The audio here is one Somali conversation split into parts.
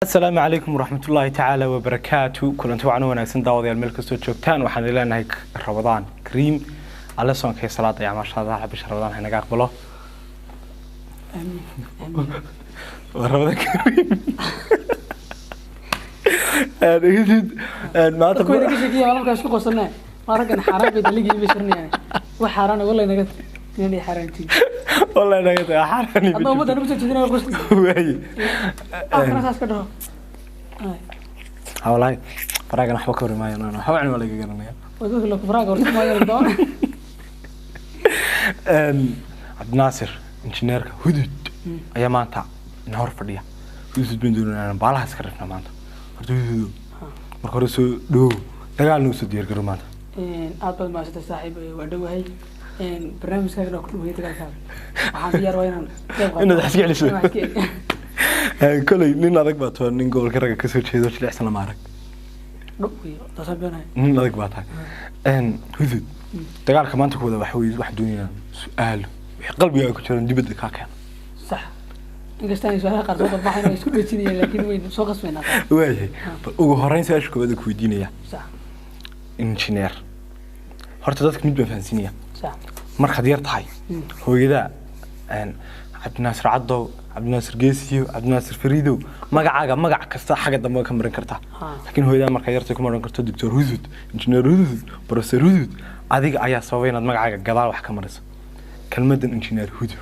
Asalaamu calaykum waraxmatullaahi tacaala wabarakaatu. Kulanti wacan wanaagsan daawadayaal, meel kastoo joogtaan waxaan leenahay Ramadaan kariim. Alle soonkay, salaada iyo acmaashaada bisha Ramadaan ha inaga aqbalo. Amiin, amiin. Waa Ramadaan kariim. Maanta dadku wayna ka sheekiya malabkaa isku qosanaa, waa raggan xaaraan bay daligii bay shirinayaan. Wax xaaraan wallahi naga inaan xaaraantiin. Wallahi naga taga xaaraan. Hadda ummadda nagu soo jeedinaya qosli. Waaye. Afkana saas ka dhaho. Ay, ha wallaahi faraagan waxba ka hor imaayo, waxba cun waa laga garanaya. Waa dadka la kufraaga horta maayo doon. Cabdinaasir injineerka Hudud ayaa maanta ina hor fadhiya. Hudud baan doonayna inaan baalaha iska rifna maanta. Horta Hududo, marka hore soo dhow, dagaal nagu soo diyaar garo maanta. Aad baad mahadsantay saaxiib, waa dhowahay barnaamijkaagana, waa ku dhawayay dagaalkaaga. Waxaan diyaar waa inaan qayb qaato. Inaad wax iska celiso. Inaan wax iska celiyo. Koley nin adag baa tahay, nin gobolka ragga kasoo jeedo jilicsan lama arag. Dhow iyo taasaan beenahay. Nin adag baa tahay. Hudud, dagaalka maanta ku wada waxa weye waxaan doonayaa su-aalo wixii qalbigaaga ku jiran dibadda kaa keena. Sax, inkasta ay su-aalaha qaar soo baxayn waa isku dhejinayaan, laakiin waynu soo qasbaynaa. Waayahay, bal ugu horreyn su-aasha koowaad aan ku weydiinaya. Sax. Injineer, horta dadka mid baan fahansiinaya. Sax. Markaad yar tahay, hooyadaa Cabdinaasir Cadow, Cabdinaasir Geesiyo, Cabdinaasir Fariidow, magacaaga magac kasta xagga dambe ka marin kartaa. Laakiin hooyadaa markaad yartahay kuma odhan karto Doctor Hudud, Injineer Hudud, Professor Hudud. Adiga ayaa sababay inaad magacaaga gadaal wax ka mariso. Kelmaddan Injineer Hudud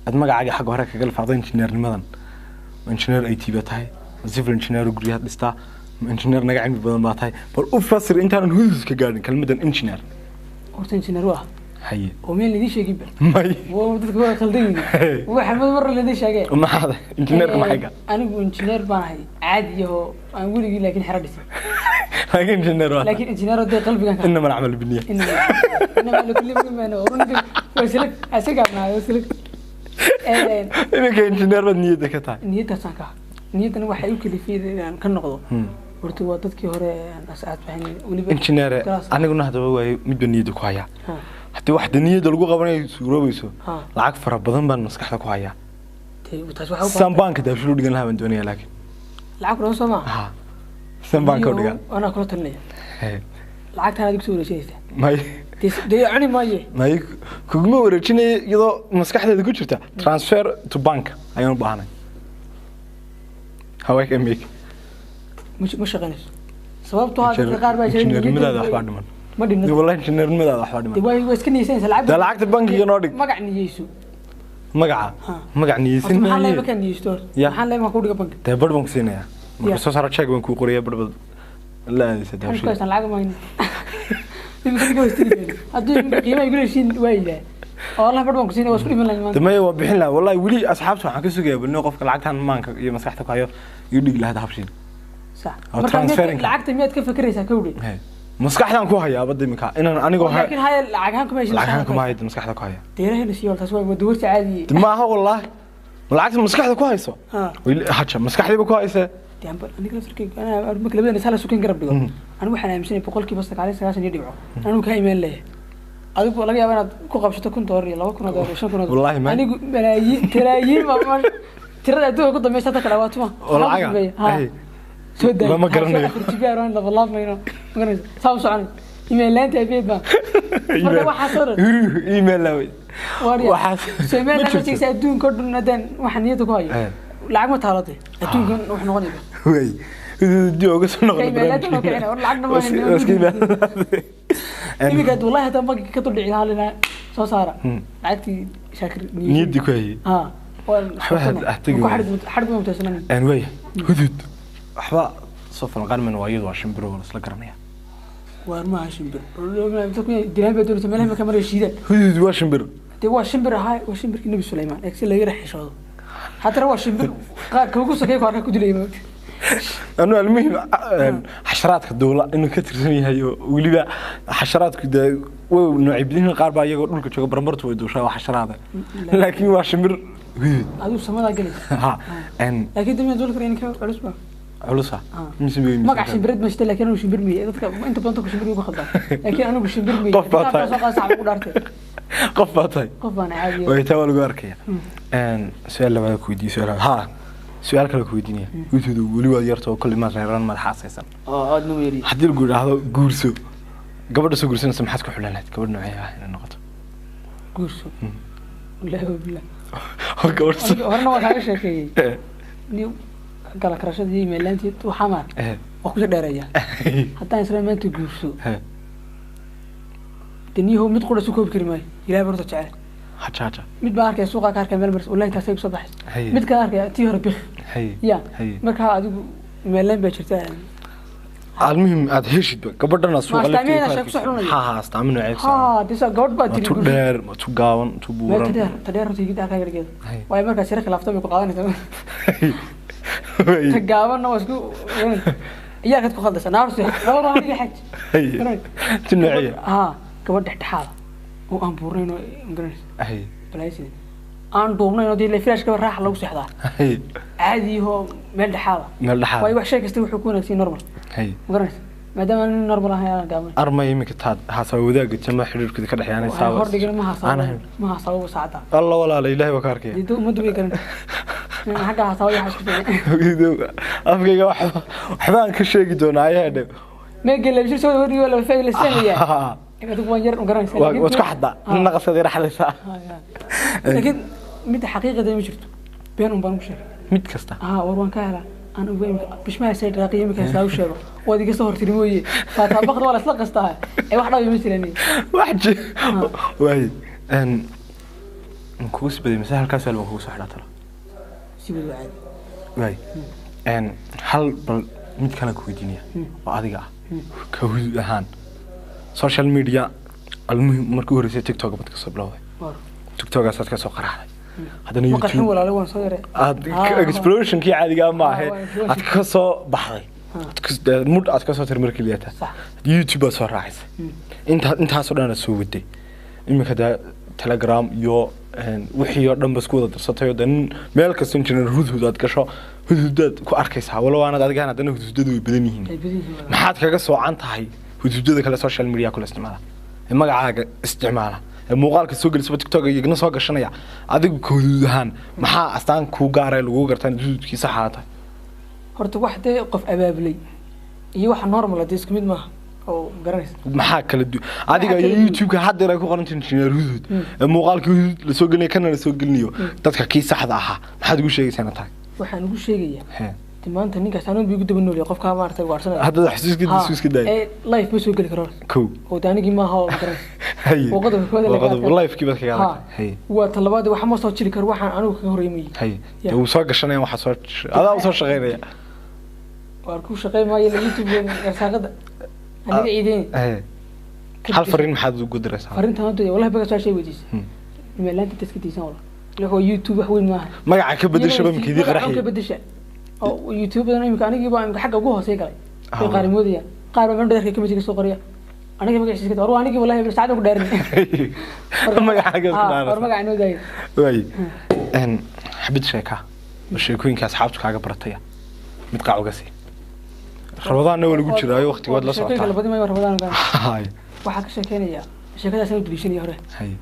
aad magacaaga xagga hore kaga lifaaqdo, injineernimadan, ma injineer IT baa tahay, ma civil engineer oo guryaha dhistaa, ma injineer naga cilmi badan baa tahay? Bal u fasir intaanan Hudud ka gaadhin kelmaddan injineer. Horta injineer waa haye oo meel idin sheeginba. May. Waa dadku waa khaldan yihiin, waxa mad mar la idin sheegay. Maxaad injineerka maxay ga? Anigu injineer baan ahay caadi yaho aan weligii laakiin xero dhisin. Laakiin injineer waa. Laakiin injineer dee qalbigan ka inama alcamal biniya. Inama likulli imrin ma nawaa. Waa silig asigaabnahay, waa silig. Iminka injineer baad niyadda ka tahay? Niyaddaasaan ka niyaddan waxay u kalifiyeen inaan ka noqdo. Horta waa dadkii hore aan asxaab ahayn weliba injineere class. Aniguna haddaba waayo mid baan niyadda ku hayaa. Haddii wax de niyadda lagu qabanayo suuroobayso, lacag fara badan baan maskaxda ku hayaa. Dee taas waxay u san baahan baanka daabshiil u dhigan lahaa baan doonaya, laakiin lacag kula soo maaha. Ha, san baanka u dhigan. Anaa kula talinaya. Lacagtaan adigu soo wareejinaysaa. May. Dee cuni maaye. May, kuguma wareejinaya iyadoo maskaxdeeda ku jirta. Transfer to bank ayaan u baahanay. How I can make ma shaqaynayso, sababtoo ah dadka qaar baa jiray injineernimadaada waxbaa dhiman. Ma dhimna. Wallahi injineernimadaada waxbaa dee dhiman. Waa iska niyeysanaysa lacag. Dee lacagta bankiga noo dhig. Magac niyeyso. Magaca magac niyeysan horta maxaa leey maaye. Markaan niyeysto horta Ya. maxaa leey markaan ku dhiga banki? Dee barh baan ku siinayaa marka Ya. soo saaro check baan kuu qoraya, barh baad la aadaysa waxaan isku dahabshiil. haystaan lacag mayno iminka ninka waa istiri hadduu iminka qiimaha igula heshiin waa yidhaah oo allah barh baan ku siinaya, waa isku dhiman lahayn maanta. De maya, waa bixin lahaa wallahi. Weli asxaabta waxaan ka sugayaa balni qofka lacagtan maanka iyo maskaxda ku hayo iyo dhigi lahaa dahabshiil. Sax. Oo marka miyaad transferring. Lacagta miyaad ka fekeraysaa kawdhe? He. Maskaxdan ku hayaa badda iminka inaan anigoo laakiin haya lacag ahaan kuma heshin. Lacag ahaan kuma hayo, maskaxda ku haya. Dee ilaahay na siiyo, taas waa dawarta caadiye. De maaha wallahi, ma lacagta maskaxda ku hayso? Weli haja maskaxdiiba ku hayse. Dee amba aniga laftarkeyga anaa marka labadana sala sukan garab dhigo, anigu waxaan aaminsanahay 99% iyo dhibco anigu kaa imaan leeyahay. Adigu laga yaaba inaad ku qabsato $1000 iyo $2000 iyo $5000. Wallahi ma- anigu malaayiin talaayiin baa tirada adduunka ku dambaysa hadda kala waatuma. Oo lacaga. Ay. Soo daay. Lama garanayo. Afar jibaar waan laba laabmayno, ma garanayso saa u soconay email laanta abeed baa marka waxaa soo dhan. Email la wey. Waarya. Waxaas Soomaaliya ma ma jirto. sheegaysa adduunka oo dhan haddaan waxa niyadda ku hayo. Lacag ma taalate adduunkan wax noqonaya. Way dib uga soo noqon. Email laanta noo kicina, war lacagna ma hayno. Iska email. Iminka hadda wallahi haddaan bankiga ka duldhici lahaa linaa soo saara lacagtii Shaakir niyaddii ku hayay. Ha, waan Waxba ha tegi ku waayo. xadhig ma mutaysanan. Way Hudud, waxba soo falanqaan mayno, waa iyadu waa shimbiro, waa isla garanaya. Waar maaha shimbir, dilaan baa doonaysa meelaha marka maraya shiidaan. Hudud waa shimbir. Dee waa shimbir ahaa, waa shimbirkii Nebi Suleymaan eeg si laga xishoodo, haddana waa shimbir qaar ka ugu sokeeya ku arka ku dilaya maogta. Anu almuhim xasharaadka duula inuu ka tirsan yahay, oo weliba xasharaadku dee way noocay badan yihiin, qaar baa iyagoo dhulka jooga barbartu way duushaa, waa xasharaada, laakiin waa shimbir hudud. Adigu samadaa galaysa. Ha laakiin damiya duul kara in ka culus ba culusa mise magac shimbireed ma shita, laakiin anigu shimbir miye. Dadka inta badan dadku shimbir ugu khaldaan, laakiin anigu shimbir miye. Qof baa tahay. Soo qaad sax ugu dhaartay. Qof baa tahay. Qof baan caadiya. Way taa waa lagu arkaya. Su-aal labaad ku weydiiyo, su-aal ha Su-aal kale ku weydiinaya hudhudu weli waad yarta oo kulli maad reeran madaxa asaysan. Oo aad noo yeri. Haddii lagu yidhaahdo guurso, gabadha soo guursanaysa maxaad ku xulan lahayd? Gabadh noocee ah inay noqoto? Guurso, wallaahi wabillah. Gabadh horena waan kaaga sheekeeyey ni kala karashada iyo meelaantii waxaa maar waa kusoo dheereeya. Haddaan isla maanta guurso, dee niyahow mid qura isu koobi kari maayo. Ilahay baa horta jecel. Haja haja. Mid baan arkaya suuqa ka arkaya meel maris, wallahi taasay kusoo baxaysa. Mid kale arkaya tii hore bik ya. Markaa adigu meelaan baa jirta. Almuhim aad heshidba gabadhana suuqa. Ma astaamihina sheeg kusoo xulanayo? Ha ha, astaami noocee kusoo ha disa gabadh baa ma tiri tu dheer, ma tu gaaban, tu meel buuran? Ta dheer, ta dheer horta higida arkaaga dhigeeda. Haye. Waayo markaa sira khilaafta bay ku qaadanaysaa. Ta gaabanna waa isku iyaakaad ku khaldaysa naarsi labada aniga xaj. Tu noocee? Ha, gabadh dhexdhexaada oo aan buurnayn oo magaranaysa balaaysidin aan dhuubnayn oo dee firaashka raaxa lagu seexdaa caadiyahoo meel dhexaada. Meel dhexaada. Waayo wax shay kasta wuxuu ku wanaagsan yahay normal, magaranaysa, maadaama aan nin normal ahay aan gaaban. Armay iminka taad haasaa wadaaga jama xidhiidhkooda ka dhexeeyaanay waxaan saaba hordhigin ma aan hasaabo ahayn. Ma hasaabo saacada. Alla walaala, ilaahay baa ka arkaya. Dee ummaddu way garan xagga hasaabo iyo waxaas ku fiican. Afkayga waxba waxbaan ka sheegi doonaa ayaa dhe. Meegela bishir soo hordhigi waa la fahmi la sameeyaa adigu waan yar garanaysa. Waad ku xaddaa naqaskaad yara xadaysaa. Laakiin midda xaqiiqada ma jirto, been un baan ku sheegay. Mid kasta ah war waan ka helaa aan uga imika bishmaha say dhaqaaqiyo imika saa u sheego waad iga soo hortiri mooye faataa baqda waa la isla qastaa ee wax dhabi ma jiraan. Wax ji waay een kugu sii badiyay mise halkaas su'aal baan kugu soo xidhaa talo? Si wada caadi. Waay een hal bal mid kale ku weydiinaya oo adiga ah ka hudud ahaan social media. Almuhim markii u horreysay TikTok baad ka soo bilowday. War. TikTokaasaad ka soo qaraxday haddana ma qarxin YouTube walaalo waan soo yaray. Aad explosionkii caadiga ma ahe. Waa explosion. Aad ka soo baxday. Mudh aad ka soo tiri markii liyaata. Sax. YouTube baad soo raacisay inta intaasoo dhan aad soo waday. Iminka dee Telegram iyo wixii oo dhan ba isku wada darsatay oo dee nin meel kasta injineer Hudhud aad gasho hudhudaad ku arkaysaa, walow aanad adigaan haddana hudhudadu way badan yihiin. Ay badan yihiin walaalo. Maxaad kaga soocan tahay hudhudada kale social media kula isticmaala ee magacaaga isticmaala ee muuqaalka soo gelisaba TikTok iyagna soo gashanaya? Adigu ka hudhud ahaan maxaa astaan kuu gaara ee lagugu gartaa in hudhudkii saxa tahay? Horta wax dee qof abaabulay iyo waxa normal ah dee isku mid maaha oo garanaysa. Maxaa kala du adiga Maxaa iyo kala duwan? YouTube-ka haddeer ay ku qoran tahay injineer Hudhud ee muuqaalkii hudhud la soo gelinayo kana la soo gelinayo dadka kii saxda ahaa maxaad ugu sheegaysaa inaad tahay? Waxaan ugu sheegayaa He. de maanta ninkaas anuun bi igu daba noolyahay qofkaa maaragtay ugaarsanaya. Hadda xasuuska xasuuska daay. Ee life ma soo geli karo. Kow. Oo de anigii maaha oo garanaysa. Haye. Waa qodobka koowaad ee Waa laga qodob adkaa. life-kii baad kaga Ha. adagtay. Haye. Waa talabaad, waxa ma soo jiri karo waxaan anigu kaga horreemayay. Haye. Ya. Dee wuu soo gashanaya waxaa soo adaa u soo shaqaynaya. Waar ku shaqey maayo la YouTube arsaaqada aniga ciideyn. Haye. Hal fariin maxaad ugu diraysaa? Fariintan hadda wallahi baga soo shay weydiisay meelaanta iska diisan wala wuxuu YouTube wax weyn maaha. Magaca ka bedeshaba imika idii Magaca ka qaraxiyay. bedesha oo YouTube badan imika anigii baa imika xagga ugu hooseey galay. Ah. Way qaar moodaya qaar baa dharka kamid soo qoriya aniga magaciisa ka war anigii wallahi saacad ku dhaarin. Magacaaga isku war dhaaraysaa. magaca noo daayay. Waay een xabid sheeka oo sheekooyinka asxaabtu kaaga barataya mid qaac uga sii. Rabadaanna waa lagu jiraayo waqtiga waad la Sheekooyinka socotaa. la badin maayo Rabadaan gaan. Haye. Waxaa ka sheekeynaya sheekadaas aan daliishanaya hore. Haye.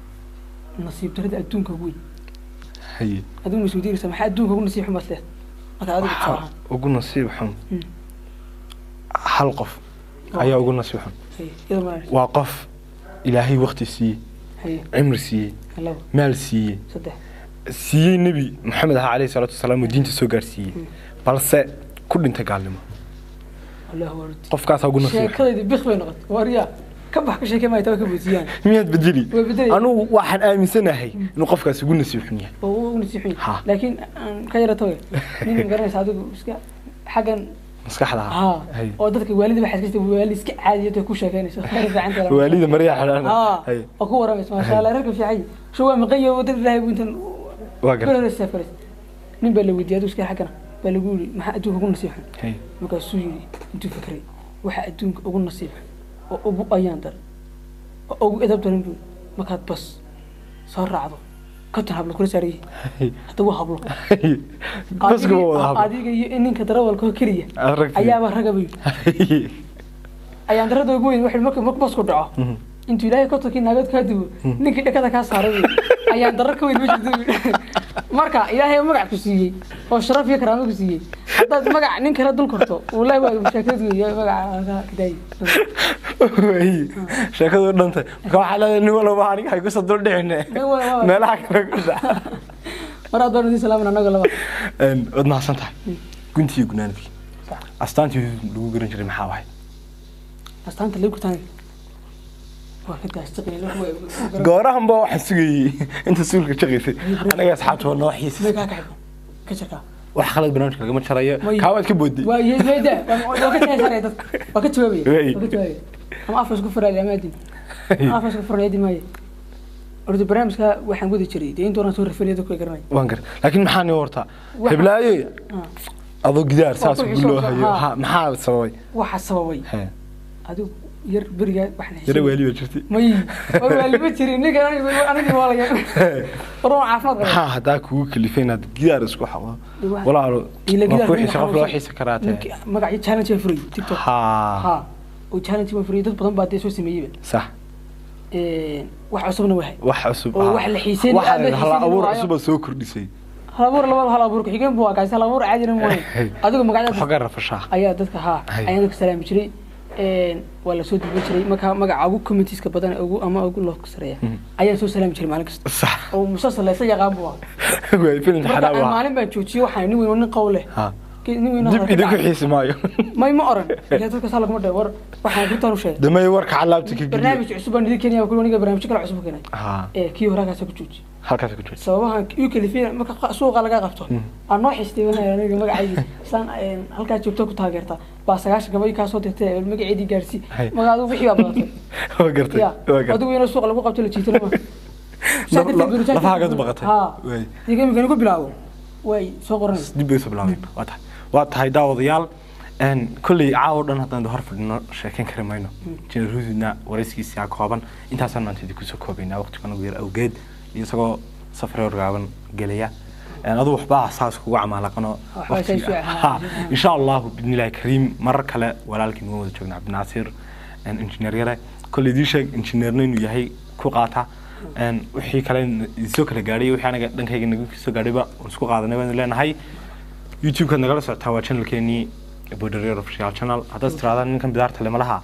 Nasiib darrida adduunka ugu weyn. Haye. Adigu ma isweydiinaysaa maxaa adduunka ugu nasiib xun baad leedahay marka adigu tusaale ahaan? Ugu nasiib xun hal qof ayaa ugu nasiib xun. Haye, iyadoo ma Waa qof ilaahay waqti siiyey, haye cimri siiyey, labo, maal siiyey, saddex, siiyey nebi Maxamed aha calayhi salaatu wasalaam oo diinta soo gaarsiiyey, balse ku dhintay gaalnimo. Allahu akbar. Qofkaasaa ugu nasiib xun. Sheekadaydi bik bay noqotay waryaa ka bax ka sheekay maayo taa ka boosiyaan. Miyaad bedeli? Way bedeli. Anugu waxaan aaminsanahay inuu qofkaasi ugu nasiib xun yahay. Oo ugu nasiib xun Ha. yahay. Laakiin aan ka yara tago nin ma garanaysa adigu iska xaggan maskaxda ha Hay. oo dadka waalida waxaa iska jirta waalid iska caadiya ku sheekeynayso khayr fiican tahay. Waalida maryaa xidhan. Ha. Hay. Oo ku waramayso maasha Allah reerka fiican shu waa maqayo dad ilaahay buu intan Waa gartay. hore safaris. Nin baa la weydiiyay adigu iska xaggana baa lagu yiri maxaa adduunka ugu nasiib xun? Hay. Markaasuu yiri intuu fikray waxa adduunka ugu nasiib xun oo ugu ayaan daran oo ugu edab daran buu markaad bas soo raacdo konton hablo kula saaran yihiin. Hadda waa hablo. Baska waa wada hablo. Adiga iyo ninka darawalka oo keliya Aad ragtid. ayaaba raga buu yiri. Ayaan darada ugu weyn waxay marka basku dhaco intuu ilaahay kontonkii naagood kaa duwo ninkii dhakada kaa saaray buu yiri. Ayaan darro ka weyn ma jirto buu yiri. Marka Ilaahay magac ku siiyey oo sharaf iyo karaamo ku siiyey, haddaad magac nin kale dul korto, wallahi waa mushaakilad weeye magaca kadaay. Sheekadu dhantay. Marka waxaa leedahay nin walba aniga hay kusoo dul dhicine, meelaha kale ku dhac. Mar haddaan idin salaamin annaga laba. Waad mahadsan tahay. Guntii iyo gunaanadkii, astaantii lagu garan jiray maxaa wahay? Astaanta lagu tahay waa ka daashaqay. Goorahan ba waxaan sugayey inta suulka shaqaysay, anaga asxaabta waa noo xiisay. Kaa kaxay ka jarkaa. Wax khalad barnaamijka lagama jarayo. Kaa waad ka booday. Waa yeeda, waa ka jawaabaya dadka, waa ka jawaabaya, waa ka jawaabaya. Ama afka isku furaaya ama adin afka isku furaaya adin maayo. Horta barnaamijka waxaan gudi jiray dee inta oran soo rafanaya dadku ay garanaya. Waan gar, laakiin maxaa ni horta heblaaye adoo gidaar saas ugu loo hayo, maxaa sababay? Waxa sababay adigu yar berigaa waxaan yara waali baa jirtay. May, waali ma jirin ninka anigi waa laga waran caafimaad qaba. Maxaa haddaa kugu kalifay inaad gidaar isku xaqdo walaalo? Waa ku xiisa, qof loo xiisa karaatee. Magacyo challenge baan furayay TikTok. Ha, oo challenge baan furayay, dad badan baa dee soo sameeyeyba. Sax. Wax cusubna wahay. Wax cusub oo wax la xiiseynay, aad hal abuur cusub oo soo kordhisay. Hal abuur labada hal abuur ku-xigeen buu akaasi, hal abuur caadina mooye. Adigu magacyada xogaa rafashaa ayaa dadka ha ayaan dadka salaami jiray, waa la soo dalban jiray. Marka magaca ugu commentiska badan ugu ama ugu loo sareeya ayaan soo salaami jiray maalin kasta. Sax. Oo musalsal la isa yaqaan buu ahaa. Way film xaraa. Waa maalin baan joojiyey, waxaan nin weyn oo nin qowl leh, nin weyn dib idinku xiisi maayo. May, ma oran ilaa dadka saa laguma dhayo war, waxaan runtaan u sheegay. Damay warka calaabta ka geliyo. Barnaamij cusub baan idin keenaya kulli, aniga barnaamijyo kale cusub keenay. Ee kii hore halkaas ku jooji, halkaas ku jooji. Sababahan u kalifiyay marka suuqa laga qabto aan noo xistay waxaan aniga magacaygi saan halkaas joogto ku taageerta baa 90 gabay ka soo dirtay magaceedii gaarsii magaadu wixii baa badatay. Waa gartay, waa gartay. Adigu inuu suuqa lagu qabto la jiitana ma lafaha ka baqatay. Way diga ku bilaabo way soo qoran dib bay soo bilaabay. Waa tahay, waa tahay daawadayaal. Kolley caawa dhan haddaan hor fadhino sheekeyn kari mayno. Injineer Hududna warayskiisa kooban intaasaan maanta idinku soo koobaynaa waqtigan ugu yar awgeed, isagoo safar horgaaban gelaya. Adu waxbaa saas kugu camaalaqano. Insha Allahu bidnillahi kariim marar kale walaalkiin waan wada joogna. Cabdinaasir injineer yare kolley idiin sheeg injineerna inuu yahay ku qaata wixii kale soo kala gaadhay, wixii anaga dhankayga nagu soo gaadhayba waan isku qaadanay baanu leenahay. YouTube-kaad nagala socotaa waa channelkeenii Border Official Channel. Haddaad tirahdaan ninkan bidaarta le malaha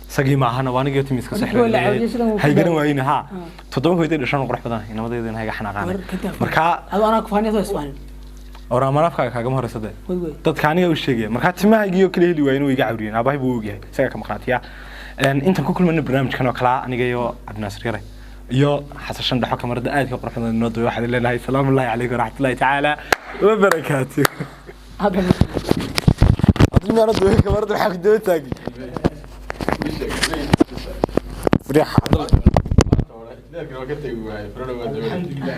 isagii maahana, waa anigii timi iska sexday, hay garan waayina. Ha, 7 hooyday dhashaan qurux badan inamadayda hayga xanaaqaanay. Markaa adu anaa kufaaniyad waa isfaanin oraamanaafkaaga kaagama horeysade dadka aniga u sheegaya. Markaa timahaygii oo kala heli waayeen way iga cawriyeen, aabahay buu ogyahay isagaa ka maqnaatiya. Intaan ku kulmayno barnaamijkan oo kalaa, aniga iyo Cabdinaasir Yare iyo Xasan Shandhaxo kamarada aadka qurux badan inoo duway, waxaan leenahay salaamu ullahi calaykum waraxmatullahi tacaala wabarakaatu. Adina duway kamarada waxaa ku daba taagi Alhamdulillah.